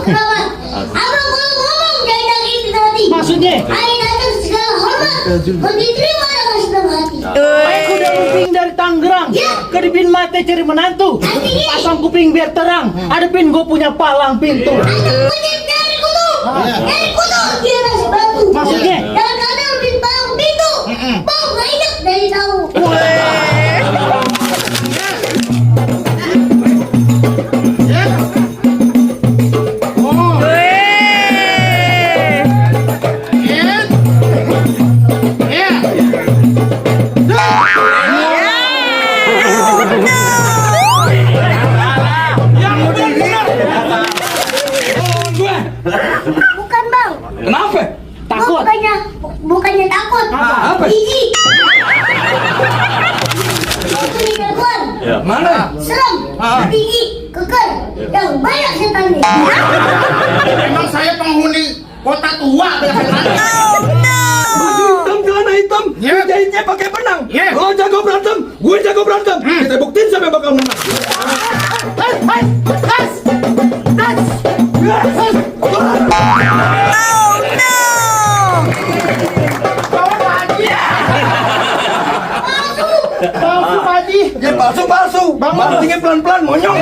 keramat. Abang kalau ngomong jangan itu hati. Maksudnya? Ayo datang segala hormat. Diterima dengan senang hati. Aku udah kuping dari Tangerang. Ya. Ke dipin mate cari menantu. Artinya? Pasang kuping biar terang. Hadapin gue punya palang pintu. Anak punya dari kutu. Dari kutu dia nasi batu. Maksudnya? Dan kadang lebih palang pintu. Bau gak ingat dari tahu. Bukan bang. Kenapa? Takut. Bukannya takut. Apa? Jijik. Waktu di jagoan. Mana? Serem. Tinggi. Kekar. Yang banyak setannya. Emang saya penghuni kota tua banyak setan. Baju hitam, celana hitam, jahitnya pakai benang. Lo jago berantem, gue jago berantem. Kita buktiin siapa yang bakal menang. Palsu Pak Haji. Ya palsu. Bantingnya pelan-pelan, monyong.